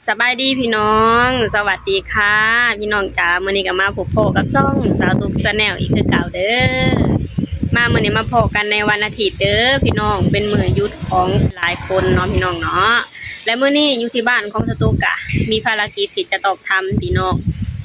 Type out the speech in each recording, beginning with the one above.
ສະບາຍດີພີ່ນ້ອງ ສະຫວັດດີຄ່ະພີ່ນ້ອງຈ໋າ. ມື້ນີ້ກໍມາພົບພໍ້ກັບຊ່ອງສາວຕຸກ Channel ອີກຄືເກົ່າເດີ. ມາມື້ນີ້ມາພໍ້ກັນໃນວັນອາທິດເດີພີ່ນ້ອງ ເປັນມື້ຢຸດຂອງຫຼາຍຄົນເນາະພີ່ນ້ອງເນາະ. ແລະມື້ນີ້ຢູ່ທີ່ບ້ານຂອງສາວຕຸກກະມີພາລະກິດທີ່ຈະຕ້ອງທຳພີ່ນ້ອງ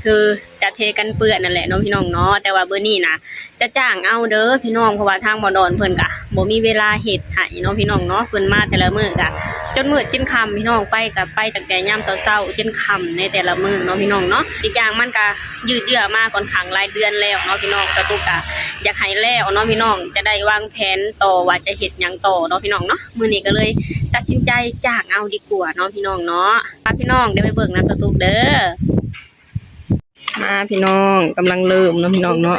ຄືຈະເທກັນເປື້ອນນັ້ນແຫຼະເນາະພີ່ນ້ອງເນາະ. ແຕ່ວ່າມື້ນີ້ນະ ຈະຈ້າງເອົາເດີພີ່ນ້ອງ ເພາະວ່າທາງໝໍດອນເພິ່ນກະບໍ່ມີເວລາເຮັດໃຫ້ເນາະພີ່ນ້ອງເນາະ. ເພິ່ນມາແຕ່ລະມື້ກະຈົນມືດຈົນຄ່ຳພີ່ນ້ອງ ໄປກະໄປຕັ້ງແຕ່ຍາມເຊົ້າໆຈົນຄ່ຳໃນແຕ່ລະມື້ເນາະພີ່ນ້ອງເນາະ. ອີກຢ່າງມັນກະຢືດເຍື້ອມາຂ້ອນຂ້າງຫຼາຍເດືອນແລ້ວເນາະພີ່ນ້ອງ. ສາວຕຸກກະຢາກໃຫ້ແລ້ວເນາະພີ່ນ້ອງ ຈະໄດ້ວາງແຜນຕໍ່ວ່າຈະເຮັດຫຍັງຕໍ່ເນາະພີ່ນ້ອງເນາະ. ມື້ນີ້ກໍເລີຍຕັດສິນໃຈຈ້າງເອົາດີກວ່າເນາະພີ່ນ້ອງເນາະ. ພາພີ່ນ້ອງໄດ້ໄປເບິ່ງນຳສາວຕຸກເດີ. ມາພີ່ນ້ອງ ກຳລັງເລີ່ມເນາະພີ່ນ້ອງເນາະ.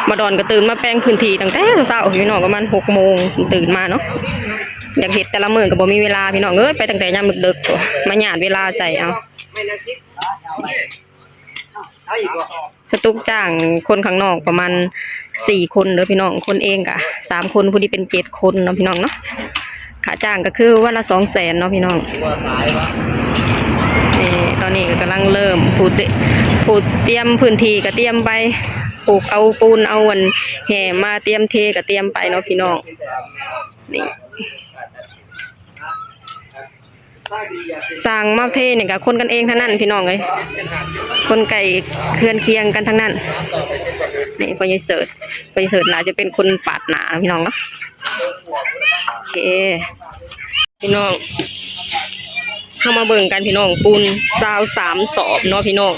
ໝໍດອນກໍຕື່ນມາແປງພື້ນທີ່ຕັ້ງແຕ່ເຊົ້າໆ ພີ່ນ້ອງ ປະມານຫົກໂມງຕື່ນມາເນາະ. ຢາກເຮັດແຕ່ລະມື້ກໍບໍ່ມີເວລາພີ່ນ້ອງເອີຍ ໄປຕັ້ງແຕ່ຍາມເດິກໆ ມາຍາດເວລາໃສ່ເອົາ. ສາວຕຸກຈ້າງຄົນຂ້າງນອກປະມານສີ່ຄົນເດີພີ່ນ້ອງ ຄົນເອງກະສາມຄົນ ຜູ້ດີເປັນເຈັດຄົນເນາະພີ່ນ້ອງເນາະ. ຄ່າຈ້າງກໍຄືວັນລະສອງແສນເນາະພີ່ນ້ອງ. ນີ້ຕອນນີ້ກໍກຳລັງເລີ່ມ ຜູ້ເຕ ຜູ້ຕຽມພື້ນທີ່ກໍຕຽມໄປ ປູກເອົາປູນເອົາອັນແຮ່ມາຕຽມເທກໍຕຽມໄປເນາະພີ່ນ້ອງ. ນີ້ ຊ່າງມາເທນີ້ກໍຄົນກັນເອງທັງນັ້ນພີ່ນ້ອງເອີຍ ຄົນໃກ້ເຮືອນຄຽງກັນທັງນັ້ນ. ນີ້ພໍ່ໃຫຍ່ເສີດ ພໍ່ໃຫຍ່ເສີດໜ້າຈະເປັນຄົນປາດໜ້າພີ່ນ້ອງເນາະ. ໂອເຄພີ່ນ້ອງ ເຮົາມາເບິ່ງກັນພີ່ນ້ອງ ປູນຊາວສາມສອບເນາະພີ່ນ້ອງ.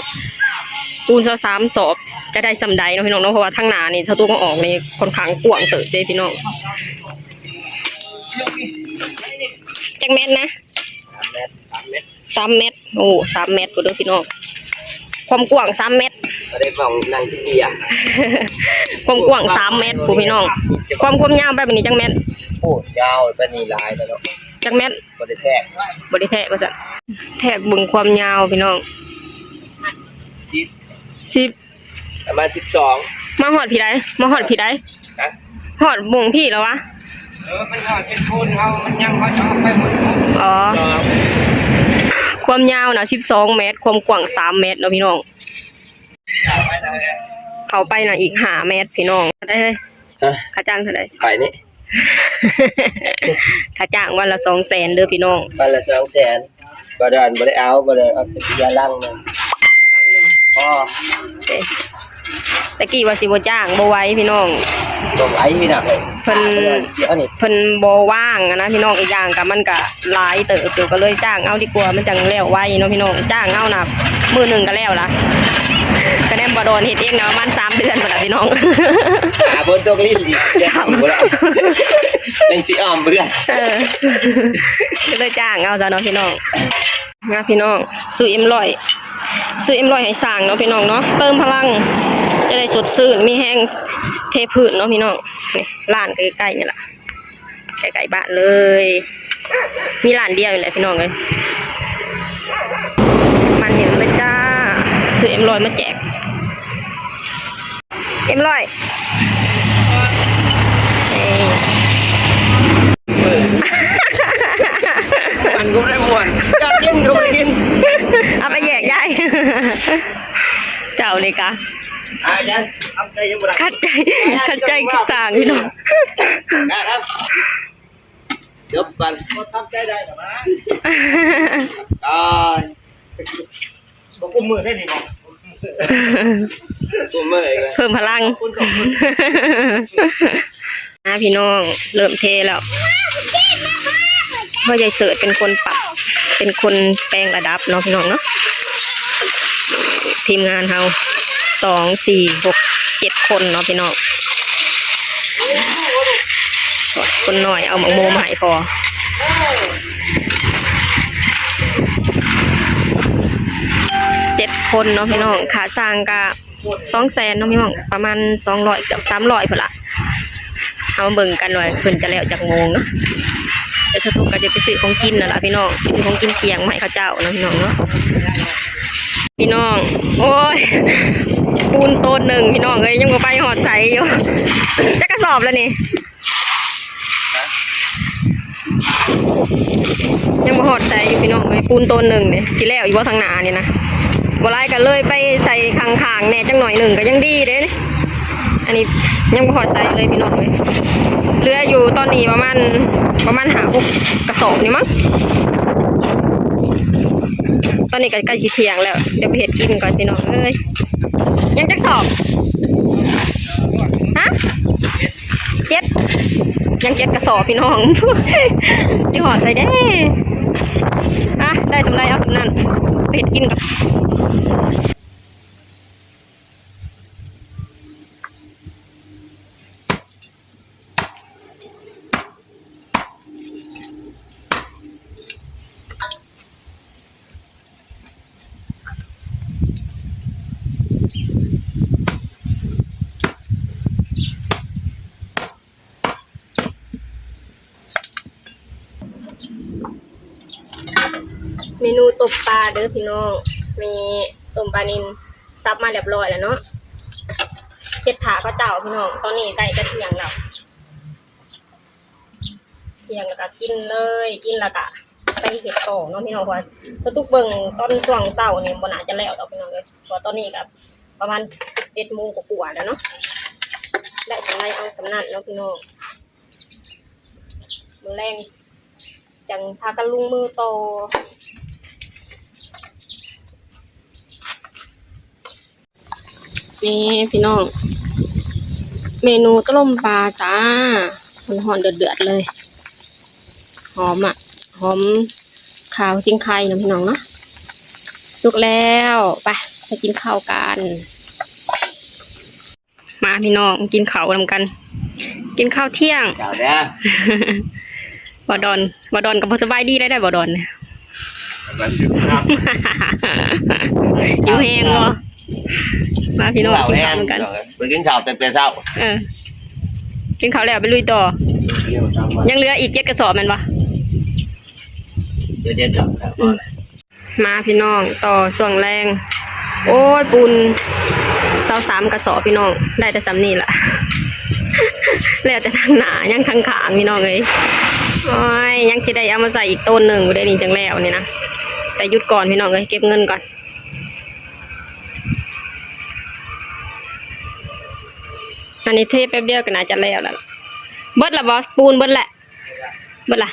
ປູນຊາວສາມສອບຈະໄດ້ສ່ຳໃດເນາະພີ່ນ້ອງເນາະ ເພາະວ່າທາງໜ້ານີ້ ສາວຕຸກມາອອກນີ້ຄ່ອນຂ້າງກວ້າງເຕີບເດ້ພີ່ນ້ອງ. ຈັກແມັດນະ? ສາມແມັດ ສາມແມັດ. ໂອ້ ສາມແມັດພຸ້ນເດີພີ່ນ້ອງ ຄວາມກວ້າງສາມແມັດ. ບໍ່ໄດ້ເວົ້ານັ່ງເຕຍ ຄວາມກວ້າງສາມແມັດພຸ້ນພີ່ນ້ອງ. ຄວາມ ຄວາມຍາວແບບນີ້ຈັກແມັດ? ໂອ້ ຍາວປານນີ້ຫຼາຍແລ້ວເນາະ. ຈັກແມັດ? ບໍ່ໄດ້ແທກ ບໍ່ໄດ້ແທກວ່າຊັ້ນ. ແທກເບິ່ງຄວາມຍາວພີ່ນ້ອງ ສິບ ສິບ ປະມານສິບສອງ. ມາຮອດພີ້ໃດ? ມາຮອດພີ້ໃດ? ຮະ? ຮອດໝ່ອງພີ້ແລ້ວວະ? ເອີ ມັນຮອດເຂດໂພນເຮົາ ມັນຍັງ ເຮົາຈະເອົາໄປໝົດ. ອໍ ສິບສອງ ຄວາມຍາວນະສິບສອງແມັດ ຄວາມກວ້າງສາມແມັດເນາະພີ່ນ້ອງ. ເຂົ້າໄປນະອີກຫ້າແມັດພີ່ນ້ອງ. ໄດ້ເຮີ້ຍ ຮະ? ຄ່າຈ້າງເທົ່າໃດ? ໄປນີ້ ຄ່າຈ້າງວັນລະສອງແສນເດີພີ່ນ້ອງ ວັນລະສອງແສນ. ບໍ່ດອນບໍ່ໄດ້ເອົາ ບໍ່ດອນເອົາແຕ່ເບຍລັງໜຶ່ງ ອໍ ເອີ ແຕ່ກີ້ວ່າຊິບໍ່ຈ້າງ ບໍ່ໄຫວພີ່ນ້ອງ ບໍ່ໄຫວພີ່ນ້ອງເອີຍ. ເພິ່ນ ດຽວນີ້ ເພິ່ນບໍ່ວ່າງຫັ້ນນະພີ່ນ້ອງ. ອີກຢ່າງກໍມັນກໍຫຼາຍເຕີບຢູ່ ກໍເລີຍຈ້າງເອົາດີກວ່າ ມັນຈັ່ງແລ້ວໄວເນາະພີ່ນ້ອງ. ຈ້າງເອົານະມື້ໜຶ່ງກໍແລ້ວລະ ຄະແນນບໍ່ດອນເຮັດເອງນະ ປະມານສາມເດືອນພຸ້ນລະພີ່ນ້ອງ. ຫາຝົນຕົກລິນອີກ ຍັງຊິອ້ອມເບືອ ເອີ ກໍເລີຍຈ້າງເອົາຊະເນາະພີ່ນ້ອງ. ນະພີ່ນ້ອງ ຊື້ເອັມຮ້ອຍ ຊື້ເອັມຮ້ອຍໃຫ້ຊ້າງເນາະພີ່ນ້ອງເນາະ ເຕີມພະລັງ ຈະໄດ້ສົດຊື່ນ ມີແຮງເທພື້ນເນາະພີ່ນ້ອງ. ນີ້ ຮ້ານໃກ້ໆນີ້ລະ ໃກ້ໆບ້ານເລີຍ ມີຮ້ານດຽວນີ້ແຫຼະພີ່ນ້ອງເອີຍ. ມັນເຫັນເລີຍຈ້າ ຊື້ເອັມຮ້ອຍມາແຈກ. ເອັມຮ້ອຍ ເອີ ມັນກໍບໍ່ໄດ້ມ່ວນ ຢາກກິນກໍບໍ່ໄດ້ກິນ ເອົາໄປແຍກຍ້າຍ ເຈົ້ານີ້ກະ ອ່າ ຍັງ ຂັດໃຈ ຂັດໃຈຄືສ້າງພີ່ນ້ອງ ໄດ້ແລ້ວ. ຈົບກ່ອນ ບໍ່ທຳໃຈໄດ້ດອກນະ ຕາຍ ບໍ່ກຸມມືໄດ້ນີ້ບໍ່ ກຸມມືອີກແລ້ວ ເພີ່ມພະລັງ ອ່າ ພີ່ນ້ອງ ເລີ່ມເທແລ້ວ ພໍ່ໃຫຍ່ເສີດເປັນຄົນປັບ ເປັນຄົນແປງລະດັບເນາະ ພີ່ນ້ອງເນາະ. ທີມງານເຮົາ ສອງ ສີ່ ຫົກ ເຈັດຄົນເນາະພີ່ນ້ອງ. ຄົນນ້ອຍເອົາໝາກໂມມາໃຫ້ພໍ່ ເຈັດຄົນເນາະພີ່ນ້ອງ. ຄ່າຊ່າງກະສອງແສນເນາະພີ່ນ້ອງ ປະມານສອງຮ້ອຍ ເກືອບສາມຮ້ອຍພຸ້ນລະ. ເຮົາເບິ່ງກັນວ່າເພິ່ນຈະແລ້ວຈັກໂມງເນາະ. ແຕ່ສະຕຸກກໍຈະໄປຊື້ຂອງກິນນັ້ນລະພີ່ນ້ອງ ຊື້ຂອງກິນທ່ຽງມາໃຫ້ເຂົາເຈົ້າເນາະພີ່ນ້ອງເນາະ. ພີ່ນ້ອງ ໂອ້ຍ ປູນໂຕນໜຶ່ງພີ່ນ້ອງເອີຍ ຍັງບໍ່ໄປຮອດໃສຢູ່. ຈັກກະສອບລະນີ້? ຮະ? ຍັງບໍ່ຮອດໃສຢູ່ພີ່ນ້ອງເອີຍ ປູນໂຕນໜຶ່ງເດ້ ຊິແລ້ວຢູ່ບໍ່ທາງໜ້ານີ້ນະ? ບໍ່ຫຼາຍກໍເລີຍໄປໃສ່ຂ້າງໆແດ່ຈັກໜ້ອຍໜຶ່ງກໍຍັງດີເດ້. ອັນນີ້ຍັງບໍ່ຮອດໃສເລີຍພີ່ນ້ອງເອີຍ ເຫຼືອຢູ່ຕອນນີ້ປະມານ ປະມານຫ້າຫົກກະສອບນີ້ມັ້ງ. ຕອນນີ້ກໍໃກ້ຊິທ່ຽງແລ້ວ ດຽວໄປເຮັດກິນກ່ອນພີ່ນ້ອງເອີຍ. ຍັງຈັກສອບ? ຮະ? ເຈັດ ຍັງເຈັດກະສອບພີ່ນ້ອງ ຊິຮອດໃສເດ້. ອ່ະ ໄດ້ສ່ຳໃດເອົາສ່ຳນັ້ນ ໄປເຮັດກິນກ່ອນ. ເມນູຕົ້ມປາເດີພີ່ນ້ອງ ມີຕົ້ມປານິນສັບມາລຽບຮ້ອຍແລ້ວເນາະ ເຮັດຖ້າເຂົາເຈົ້າພີ່ນ້ອງ. ຕອນນີ້ໃກ້ຈະທ່ຽງແລ້ວ ທ່ຽງແລ້ວກໍກິນເລີຍ ກິນແລ້ວກໍໄປເຮັດຕໍ່ເນາະພີ່ນ້ອງ ເພາະວ່າສະຕຸກເບິ່ງຕອນຊ່ວງເຊົ້ານີ້ບໍ່ໜ້າຈະແລ້ວດອກພີ່ນ້ອງເອີຍ ເພາະວ່າຕອນນີ້ກໍປະມານສິບເອັດໂມງກວ່າໆແລ້ວເນາະ. ໄດ້ສ່ຳໃດເອົາສ່ຳນັ້ນເນາະພີ່ນ້ອງ ມື້ແລງຈັ່ງພາກັນລົງມືຕໍ່. ນີ້ພີ່ນ້ອງ ເມນູຕົ້ມປາຈ້າ ຮ້ອນໆເດືອດໆເລີຍ ຫອມອະ ຫອມຂາວຊິງໄຄເນາະພີ່ນ້ອງເນາະ. ສຸກແລ້ວ ໄປ ໄປກິນເຂົ້າກັນ. ມາພີ່ນ້ອງ ກິນເຂົ້ານຳກັນ ກິນເຂົ້າທ່ຽງ. ເຈົ້າເດີ ບ່າວດອນ ບ່າວດອນກໍບໍ່ສະບາຍດີໄດ້ ບ່າວດອນ ສະບາຍດີຄັບ ຫິວແຮງບໍ່? ມາພີ່ນ້ອງ ກິນເຂົ້ານຳກັນ ໄປກິນເຂົ້າແຕ່ເຊົ້າ. ເອີ ກິນເຂົ້າແລ້ວໄປລຸຍຕໍ່ ຍັງເຫຼືອອີກເຈັດກະສອບແມ່ນບໍ່? ເຈັດກະສອບ. ມາພີ່ນ້ອງ ຕໍ່ຊ່ວງແລງ ໂອ້ຍ ປູນຊາວສາມກະສອບພີ່ນ້ອງ ໄດ້ແຕ່ສ່ຳນີ້ລະ ແລ້ວແຕ່ທາງໜ້າ ຍັງທາງຂ້າງພີ່ນ້ອງເອີຍ. ໂອ້ຍ ຍັງຊິໄດ້ເອົາມາໃສ່ອີກໂຕນໜຶ່ງພຸ້ນເດ້ນີ້ ຈັ່ງແລ້ວນີ້ນະ ແຕ່ຢຸດກ່ອນພີ່ນ້ອງເອີຍ ເກັບເງິນກ່ອນ. ອັນນີ້ເທແປັບດຽວກໍໜ້າຈະແລ້ວລະ ເບິດລະບໍ່? ປູນເບິດແຫຼະ. ເບິດລະ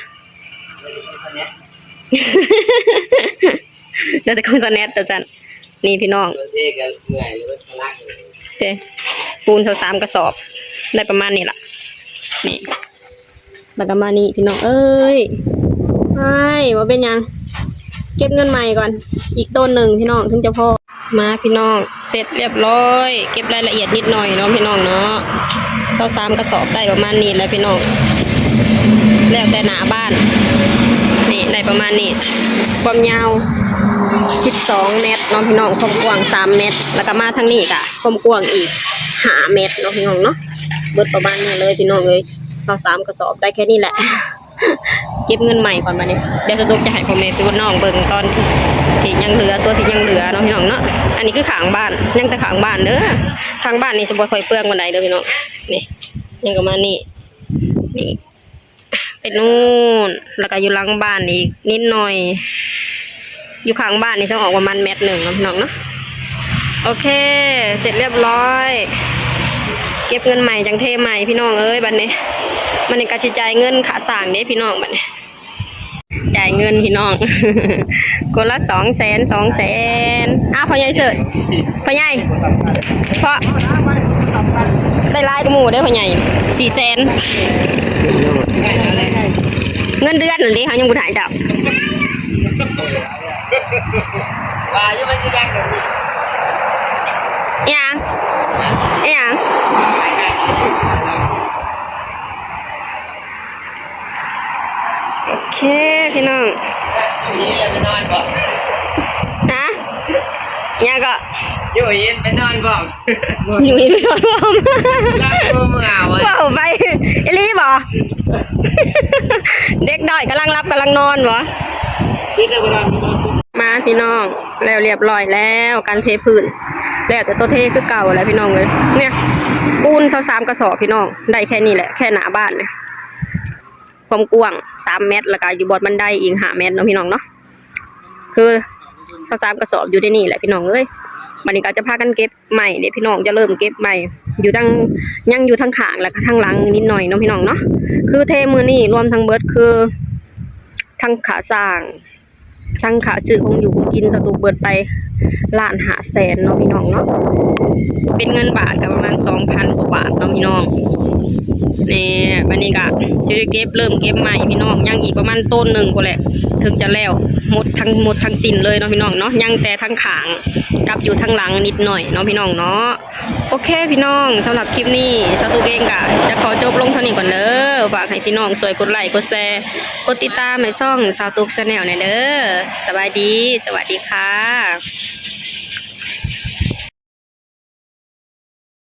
ເຫຼືອແຕ່ຂອງສະແນັດວ່າຊັ້ນ. ນີ້ພີ່ນ້ອງ ເອີ ປູນຊາວສາມກະສອບ ໄດ້ປະມານນີ້ລະ ນີ້ ແລ້ວກໍມານີ້ພີ່ນ້ອງເອີຍ. ອ້າຍ ບໍ່ເປັນຫຍັງ ເກັບເງິນໃໝ່ກ່ອນ ອີກໂຕນໜຶ່ງພີ່ນ້ອງ ເຖິງຈະພໍ. ມາພີ່ນ້ອງ ເສັດລຽບຮ້ອຍ ເກັບລາຍລະອຽດນິດໜ້ອຍເນາະພີ່ນ້ອງເນາະ. ຊາວສາມກະສອບໄດ້ປະມານນີ້ແຫຼະພີ່ນ້ອງ ແລ້ວແຕ່ໜ້າບ້ານ. ນີ້ໄດ້ປະມານນີ້ ຄວາມຍາວສິບສອງແມັດເນາະພີ່ນ້ອງ ຄວາມກວ້າງສາມແມັດ ແລ້ວກໍມາທາງນີ້ກໍຄວາມກວ້າງອີກຫ້າແມັດເນາະພີ່ນ້ອງເນາະ. ເບິດປະມານນີ້ເລີຍພີ່ນ້ອງເອີຍ ຊາວສາມກະສອບໄດ້ແຄ່ນີ້ແຫຼະ. ເກັບເງິນໃໝ່ກ່ອນບາດນີ້ ດຽວສະຕຸກຈະໃຫ້ພໍ່ແມ່ພີ່ນ້ອງເບິ່ງຕອນທີ່ຍັງເຫຼືອ ຕົວທີ່ຍັງເຫຼືອເນາະພີ່ນ້ອງເນາະ. ອັນນີ້ຄືຂ້າງບ້ານ ຍັງແຕ່ຂ້າງບ້ານເດີ ຂ້າງບ້ານນີ້ຊິບໍ່ຄ່ອຍເປືອງປານໃດເດີພີ່ນ້ອງ. ນີ້ ຍັງປະມານນີ້ ນີ້ ໄປນູ້ນ ແລ້ວກໍຢູ່ຫຼັງບ້ານອີກນິດໜ້ອຍ. ຢູ່ຂ້າງບ້ານນີ້ຊິອອກປະມານແມັດໜຶ່ງເນາະພີ່ນ້ອງເນາະ. ໂອເຄ ເສັດລຽບຮ້ອຍ ເກັບເງິນໃໝ່ຈັ່ງເທໃໝ່ພີ່ນ້ອງເອີຍ. ບາດນີ້ ບາດນີ້ກໍຊິຈ່າຍເງິນຄ່າສ້າງເດ້ພີ່ນ້ອງ. ບາດນີ້ຈ່າຍເງິນພີ່ນ້ອງ ຄົນລະສອງແສນ ສອງແສນ. ອ້າວ ພໍ່ໃຫຍ່ເສີດ ພໍ່ໃຫຍ່ ເພາະໄດ້ຫຼາຍກວ່າໝູ່ເດ້ພໍ່ໃຫຍ່ ສີ່ແສນ. ເງິນເດືອນນັ້ນເດ້ ເຮົາຍັງບໍ່ຖ່າຍເຈົ້າ. ວ່າຢູ່ມັນຊິແບ່ງກັນອີ່ຫຍັງ ອີ່ຫຍັງ? ໂອເຄພີ່ນ້ອງ ຢູ່ນີ້ແລ້ວໄປນອນບໍ່? ຮະ? ຫຍັງເກາະ? ຢູ່ນີ້ໄປນອນບໍ່? ຢູ່ນີ້ໄປນອນບໍ່? ຫຼັບບໍ່ເມື່ອວະ? ເວົ້າໄປ ອີ່ຫຼີບໍ່? ເດັກນ້ອຍກຳລັງຫຼັບກຳລັງນອນບໍ່? ມາພີ່ນ້ອງ ແລ້ວລຽບຮ້ອຍແລ້ວ ການເທພື້ນ ແລ້ວແຕ່ຕົວເທຄືເກົ່າແຫຼະພີ່ນ້ອງເອີຍ. ເນຍ ປູນຊາວສາມກະສອບພີ່ນ້ອງ ໄດ້ແຄ່ນີ້ແຫຼະ ແຄ່ໜ້າບ້ານນີ້. ຄວາມກວ້າງສາມແມັດ ແລ້ວກະຢູ່ບ່ອນບັນໄດອີກຫ້າແມັດເນາະພີ່ນ້ອງເນາະ. ຄືຊາວສາມກະສອບຢູ່ໃນນີ້ແຫຼະພີ່ນ້ອງເອີຍ. ບັດນີ້ກະຈະພາກັນເກັບໄມ້ເດ້ພີ່ນ້ອງ, ຈະເລີ່ມເກັບໄມ້ ຢູ່ທາງ ຍັງຢູ່ທາງຂ້າງ ແລ້ວກະທາງຫຼັງນິດໜ້ອຍເນາະພີ່ນ້ອງເນາະ. ຄືເທມື້ນີ້ລວມທັງເບິດຄື ທັງຄ່າສ້າງ ທັງຄ່າຊື້ຂອງຢູ່ຂອງກິນ ສະຕຸກເບິດໄປລ້ານຫ້າແສນເນາະພີ່ນ້ອງເນາະ. ເປັນເງິນບາດກະປະມານສອງພັນກວ່າບາດເນາະພີ່ນ້ອງ. ນີ້ ບັດນີ້ກະຊິໄດ້ເກັບ ເລີ່ມເກັບໄມ້ພີ່ນ້ອງ, ຍັງອີກປະມານໂຕນໜຶ່ງພຸ້ນແຫຼະ ເຖິງຈະແລ້ວໝົດທັງ ໝົດທັງສິ້ນເລີຍເນາະພີ່ນ້ອງເນາະ. ຍັງແຕ່ທາງຂ້າງກັບຢູ່ທາງຫຼັງນິດໜ້ອຍເນາະພີ່ນ້ອງເນາະ. ໂອເຄພີ່ນ້ອງ, ສຳລັບຄລິບນີ້ ສາວຕຸກເອງກະຈະຂໍຈົບລົງເທົ່ານີ້ກ່ອນເດີ. ຝາກໃຫ້ພີ່ນ້ອງຊ່ວຍກົດໄລ ກົດແຊ ກົດຕິດຕາມໃຫ້ຊ່ອງສາວຕຸກ Channel ແດ່ເດີ. ສະບາຍດີ, ສະຫວັດດີຄ່ະ.